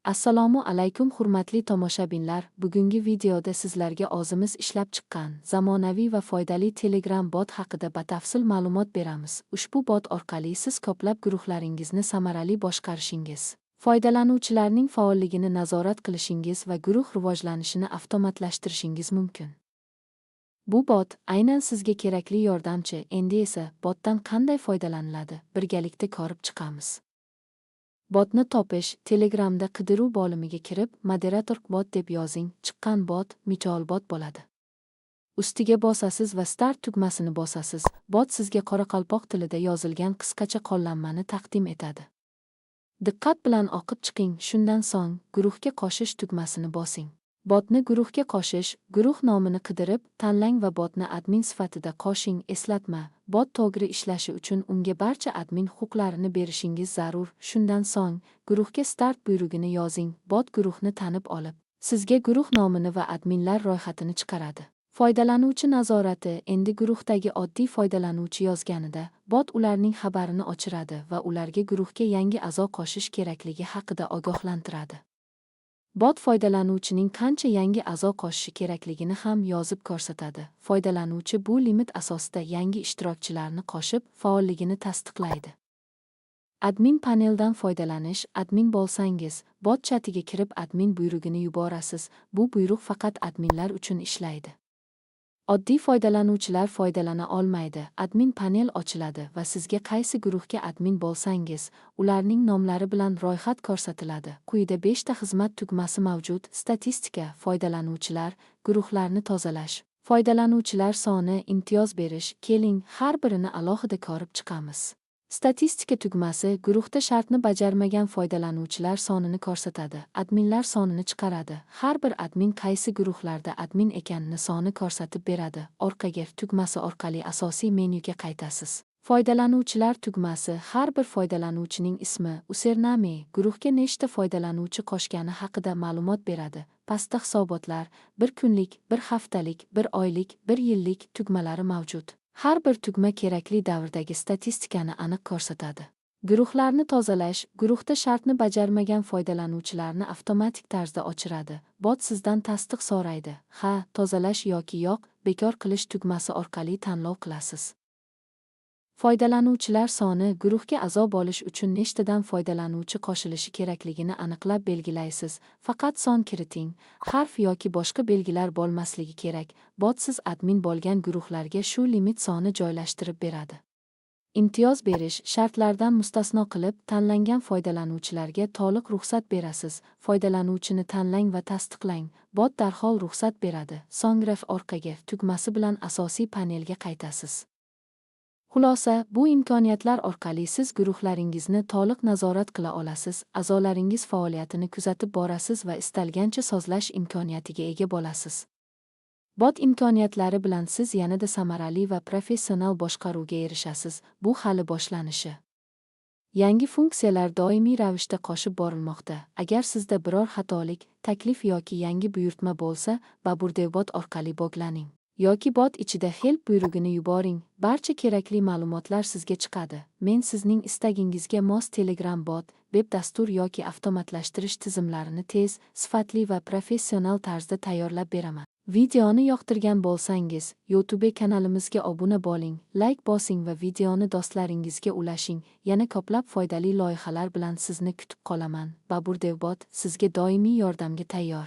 Assalomu alaykum, hurmatli tomoshabinlar. Bugungi videoda sizlarga o'zimiz ishlab chiqqan zamonaviy va foydali Telegram bot haqida batafsil ma'lumot beramiz. Ushbu bot orqali siz ko'plab guruhlaringizni samarali boshqarishingiz, foydalanuvchilarning faolligini nazorat qilishingiz va guruh rivojlanishini avtomatlashtirishingiz mumkin. Bu bot aynan sizga kerakli yordamchi. Endi esa botdan qanday foydalaniladi, birgalikda ko'rib chiqamiz. Botni topish: Telegramda qidiruv bo'limiga kirib, "moderator bot" deb yozing, chiqqan bot Michol bot bo'ladi. Ustiga bosasiz va "Start" tugmasini bosasiz. Bot sizga qoraqalpoq tilida yozilgan qisqacha qo'llanmani taqdim etadi. Diqqat bilan o'qib chiqing, shundan so'ng "Guruhga qo'shish" tugmasini bosing. Botni guruhga qo'shish: guruh nomini qidirib, tanlang va botni admin sifatida qo'shing. Eslatma: bot to'g'ri ishlashi uchun unga barcha admin huquqlarini berishingiz zarur. Shundan so'ng guruhga "start" buyrug'ini yozing. Bot guruhni tanib olib, sizga guruh nomini va adminlar ro'yxatini chiqaradi. Foydalanuvchi nazorati: endi guruhdagi oddiy foydalanuvchi yozganida bot ularning xabarini o'chiradi va ularga guruhga yangi a'zo qo'shish kerakligi haqida ogohlantiradi. Bot foydalanuvchining qancha yangi a'zo qo'shishi kerakligini ham yozib ko'rsatadi. Foydalanuvchi bu limit asosida yangi ishtirokchilarni qo'shib, faolligini tasdiqlaydi. Admin paneldan foydalanish: admin bo'lsangiz, bot chatiga kirib, "admin" buyrug'ini yuborasiz. Bu buyruq faqat adminlar uchun ishlaydi. Oddiy foydalanuvchilar foydalana olmaydi. Admin panel ochiladi va sizga qaysi guruhga admin bo'lsangiz, ularning nomlari bilan ro'yxat ko'rsatiladi. Quyida 5 ta xizmat tugmasi mavjud: statistika, foydalanuvchilar, guruhlarni tozalash, foydalanuvchilar soni, imtiyoz berish. Keling, har birini alohida ko'rib chiqamiz. Statistika tugmasi guruhda shartni bajarmagan foydalanuvchilar sonini ko'rsatadi, adminlar sonini chiqaradi. Har bir admin qaysi guruhlarda admin ekanini soni ko'rsatib beradi. Orqaga tugmasi orqali asosiy menyuga qaytasiz. Foydalanuvchilar tugmasi har bir foydalanuvchining ismi, username, guruhga nechta foydalanuvchi qo'shgani haqida ma'lumot beradi. Pastda hisobotlar, bir kunlik, bir haftalik, bir oylik, bir yillik tugmalari mavjud. Har bir tugma kerakli davrdagi statistikani aniq ko'rsatadi. Guruhlarni tozalash guruhda shartni bajarmagan foydalanuvchilarni avtomatik tarzda o'chiradi. Bot sizdan tasdiq so'raydi. Ha, tozalash yoki yo'q, bekor qilish tugmasi orqali tanlov qilasiz. Foydalanuvchilar soni: guruhga a'zo bo'lish uchun nechtadan foydalanuvchi qo'shilishi kerakligini aniqlab belgilaysiz. Faqat son kiriting, harf yoki boshqa belgilar bo'lmasligi kerak. Bot siz admin bo'lgan guruhlarga shu limit soni joylashtirib beradi. Imtiyoz berish: shartlardan mustasno qilib, tanlangan foydalanuvchilarga to'liq ruxsat berasiz. Foydalanuvchini tanlang va tasdiqlang. Bot darhol ruxsat beradi. So'ngra orqaga tugmasi bilan asosiy panelga qaytasiz. Xulosa, bu imkoniyatlar orqali siz guruhlaringizni to'liq nazorat qila olasiz, a'zolaringiz faoliyatini kuzatib borasiz va istalgancha sozlash imkoniyatiga ega bo'lasiz. Bot imkoniyatlari bilan siz yanada samarali va professional boshqaruvga erishasiz. Bu hali boshlanishi. Yangi funksiyalar doimiy ravishda qo'shib borilmoqda. Agar sizda biror xatolik, taklif yoki yangi buyurtma bo'lsa, Baburdevbot orqali bog'laning yoki bot ichida "help" buyrug'ini yuboring. Barcha kerakli ma'lumotlar sizga chiqadi. Men sizning istagingizga mos Telegram bot, veb dastur yoki avtomatlashtirish tizimlarini tez, sifatli va professional tarzda tayyorlab beraman. Videoni yoqtirgan bo'lsangiz, YouTube kanalimizga obuna bo'ling, layk bosing va videoni do'stlaringizga ulashing. Yana ko'plab foydali loyihalar bilan sizni kutib qolaman. Baburdevbot sizga doimiy yordamga tayyor.